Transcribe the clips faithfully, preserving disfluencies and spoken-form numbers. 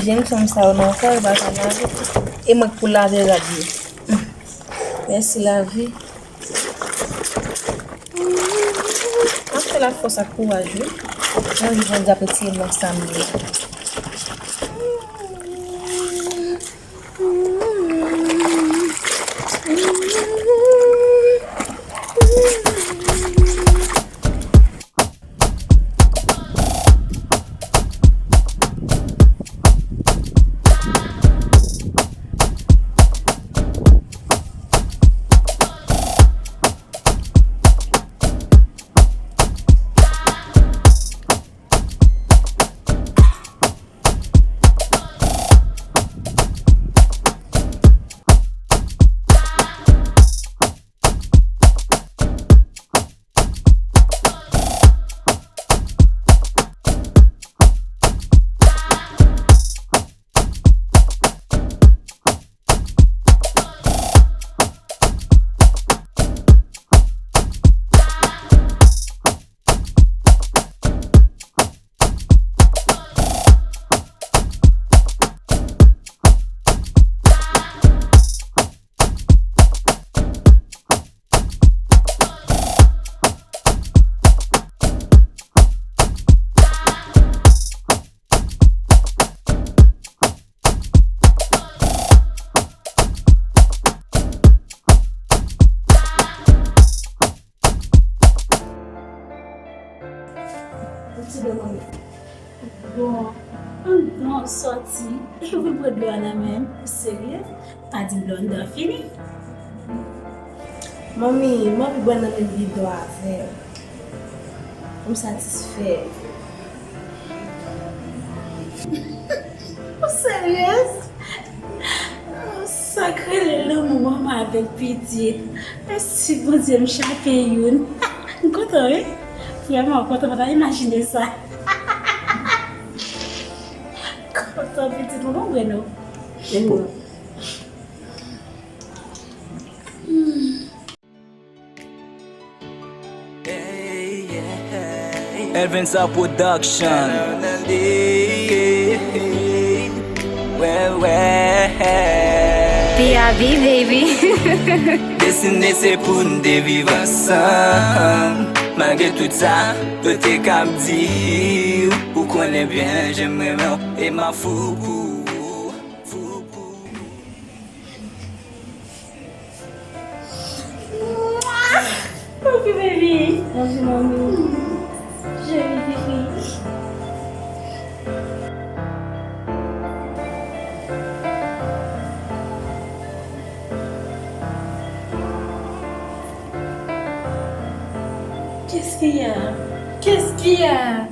Jenn fanm sa yo nan kò, yo pa ka lave. E mwen k pou lave rad yo. Hmm. Mèsi lavi. Mwen fè l ak fòs ak kouraj wi. Mwen anvi Bondye ap retire m nan sa m ye. Bon, andan w sòti, epi w vin pran dlo a nan men m. Ou serye? Pa di m blender fini. Manmi, m anvi bwè nan menm bidon avè w. Pou m satisfè. Ou serye? Sa k rele lanmou manman avèk pitit. Mèsi Bondye, m chape youn. M kontan wi. Vrèman, m kontan, m pa t imajine sa. Kontan pitit mwen, bon, Breno. Elvensa Production. Wè, wè. P R V, baby. Destine se pou n te viv ansanm. Malgre tout sa, yo te ka ap di, ou konnen byen, jan m renmen w, e m a fou pou ou, fou pou ou. Papi baby. Bonjou, manmi. Cheri, fifi. Qu'est-ce qu'il y a? Qu'est-ce qu'il y a?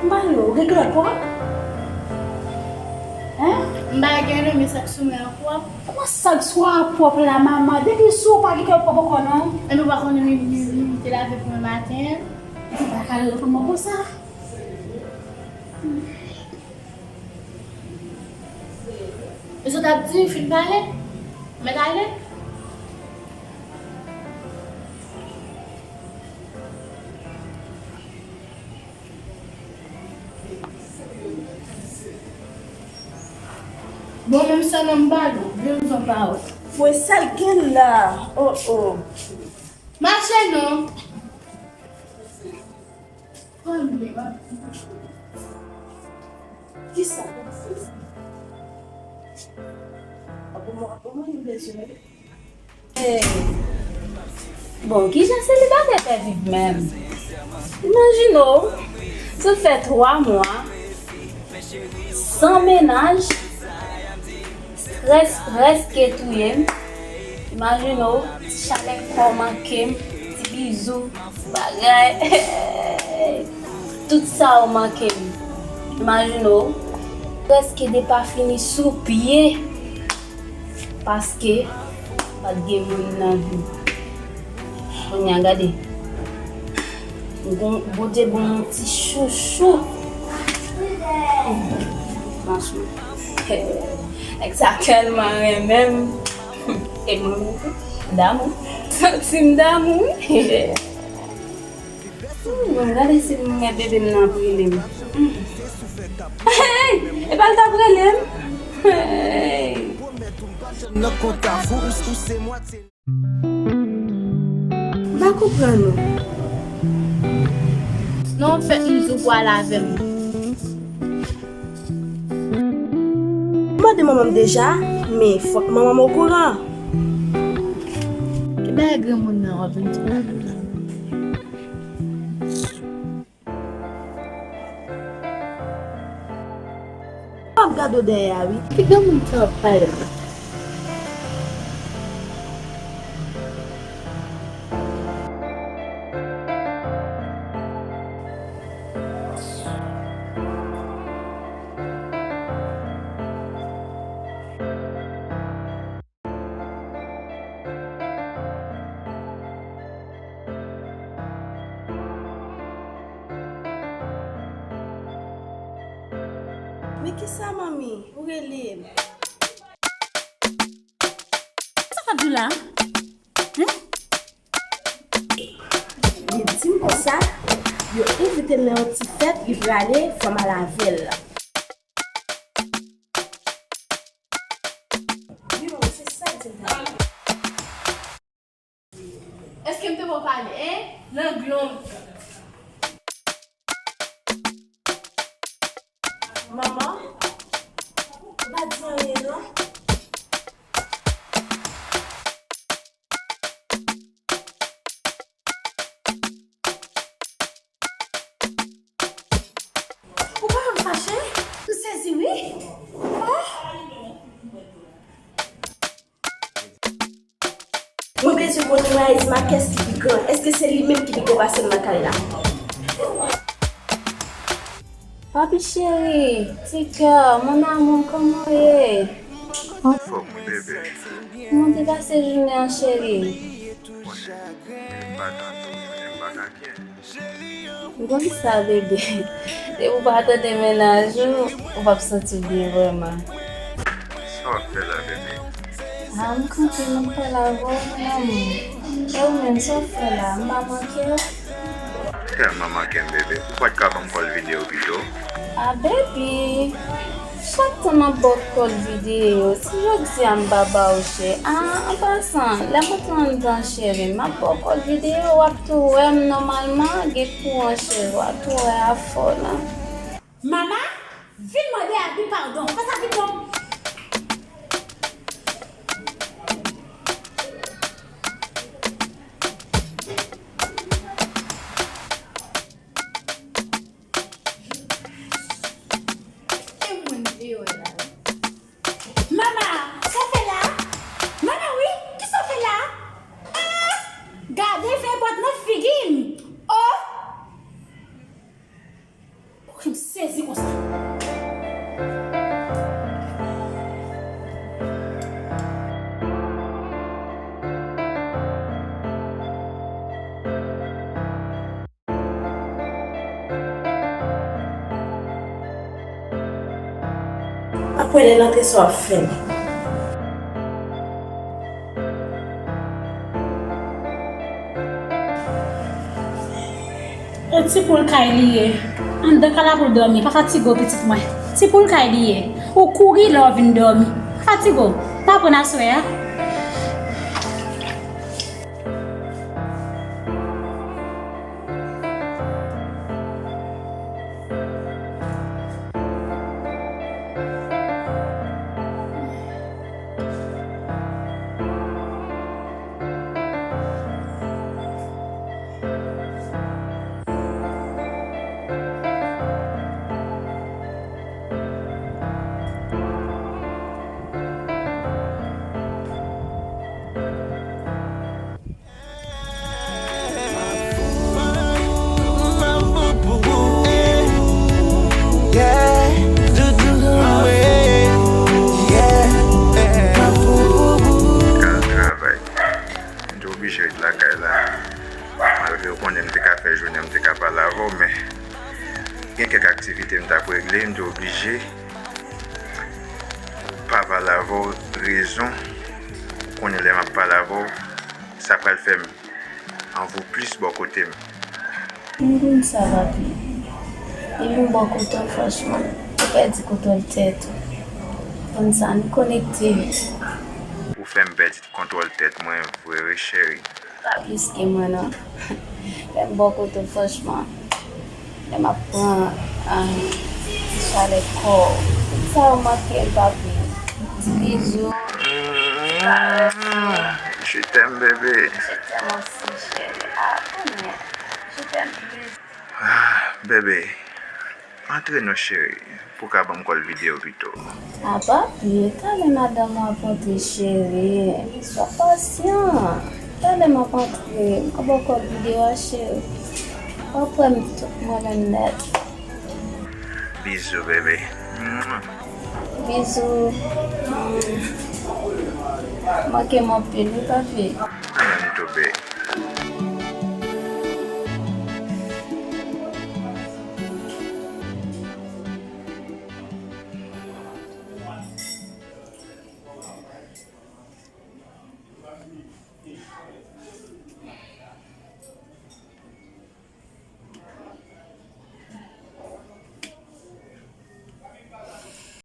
M pale w, ou gen kilòt pwòp? Hein? M pa gen non, men sa k sou mwen an pwòp. Kòman sa k sou a pwòp la, manman? Depi sou ou pa gen kilòt pwòp ankò non. Epi ou pa konnen li, li, li te lave pou mwen maten an? Ou pa ka reponn mwen konsa. E sa w t ap di, fin pale? Mèt ale? Bon, menm sa nan m pale, vle m zon pawòl. Mwen sa l gen la, oh, oh. Mache non. Kisa? Bon, kijan selibatè fè viv menm? Imajine w, si w fè twa mwa san mennaj, strès prèske touye m. Imajine w, ti chalè kò manke m, ti bizou, bagay. Tout sa yo manke m. Imajine w, prèske depafini sou pye. Paske pa t gen moun nan vi m. Kounye a, gade. M gon, Bondye ban m yon ti chouchou. Franchman. Nèg sa tèlman renmen m. E mwen menm tou, m damou. Santi m damou, wi. Bon, gade si m wè bebe m nan ap rele m. Hmm. Hey! Epa l t ap rele m? Hey! M pa konprann ou. Non, fèt m di w pou al avè m. M mande manman m deja, men fòk manman m okouran. Ki bagay granmoun nan w ap vin di? W ap gade w dèyè a wi. Ki granmoun sa w ap pale la? Men kisa manmi, ou rele m? Sa k ap di la? Hein? Li di m konsa, yo envite l nan yon ti fèt, li prale, fò m al avè l. Yo, se sa l di m. Èske m te bon pale, en? Lang long. Manman, ou pa di anyen non. Ou pa wè m fache? M sezi wi. Oh! Mwen bezwen konnen Maisma kès ki pi gran. Èske se li menm ki pi gwo pase m nan kay la? Papi cheri, ti kè, mon amour, kòman w ye? Anfòm wi bebe. Kòman w te pase jounen an cheri? Monchè, m pa ka tou jounen m pa ka byen. M konn sa bebe. Depi w pa tande mennaj ou, ou p ap santi w byen vrèman. Sa w ap fè la bebe? A, m kanpe m ap pale avè w mon amour. E ou menm, sa w ap fè la? M pa manke w? Tèlman manke m bebe. Ou pa t ka ban m kòl videyo pito? A bebe. Chak tan m ap ba w kòl videyo, si jodi a m pa ba w chè. A, an pasan, lè m antre anndan cheri, m ap ba w kòl videyo, w ap tou wè m nòmalman, gen kouran cheri, w ap tou wè afè w lan. Mama, vin mande Abi padon, fè sa vit non. E mwen vye wè la wi. Mama, sa w fè la? Mama wi, kisa w fè la? Ah! Gade fèy bwat nan figi m. Oh! Poukisa m sezi konsa? Apre lè l antre sa w ap fè m? E ti poul kay li ye. Anndan kay la pou l dòmi. Pa fatige w pitit mwen. Ti poul kay li ye. Ou kouri lè w vin dòmi. Pa fatige w. M aprann aswè a. Al travay. M te oblije ret lakay la. Malgre w konnen m te ka fè jounen, m te ka pale avè w, men gen kèk aktivite m t ap regle, m te oblije pa pale avè w. Rezon, ou konnen lè m ap pale avè w, sa pral fè m anvi w plis bò kote m. M konn sa, papi. Depi m bò kote w, franchman, ou pèdi kontwòl tèt ou. Konn sa, nou konekte. Ou fè m pèdi kontwòl tèt mwen vre, wi, cheri. Pa plis ke mwen, non. Lè m bò kote w, franchman, lè m ap pran, ah, ti chalè kò w, tout sa yo manke m, papi. Ti bizou, karès mwen. Je t'aime, bébé. Je t'aime aussi, chérie. Ah, konnen. Je t'aime plus. Ah, bebe, antre non, cheri, pou ka ban m kòl videyo pito. Ah, papi, e talè madanm ou ap antre, cheri. Swa pasyan. Talè m ap antre. M ap ba w kòl videyo a, cheri. W ap wè m tout mwen menm nèt. Bizou, bebe. Mwah. Bizou. Mm. Manke m anpil, wi, papi. Mwen menm tou, bebe.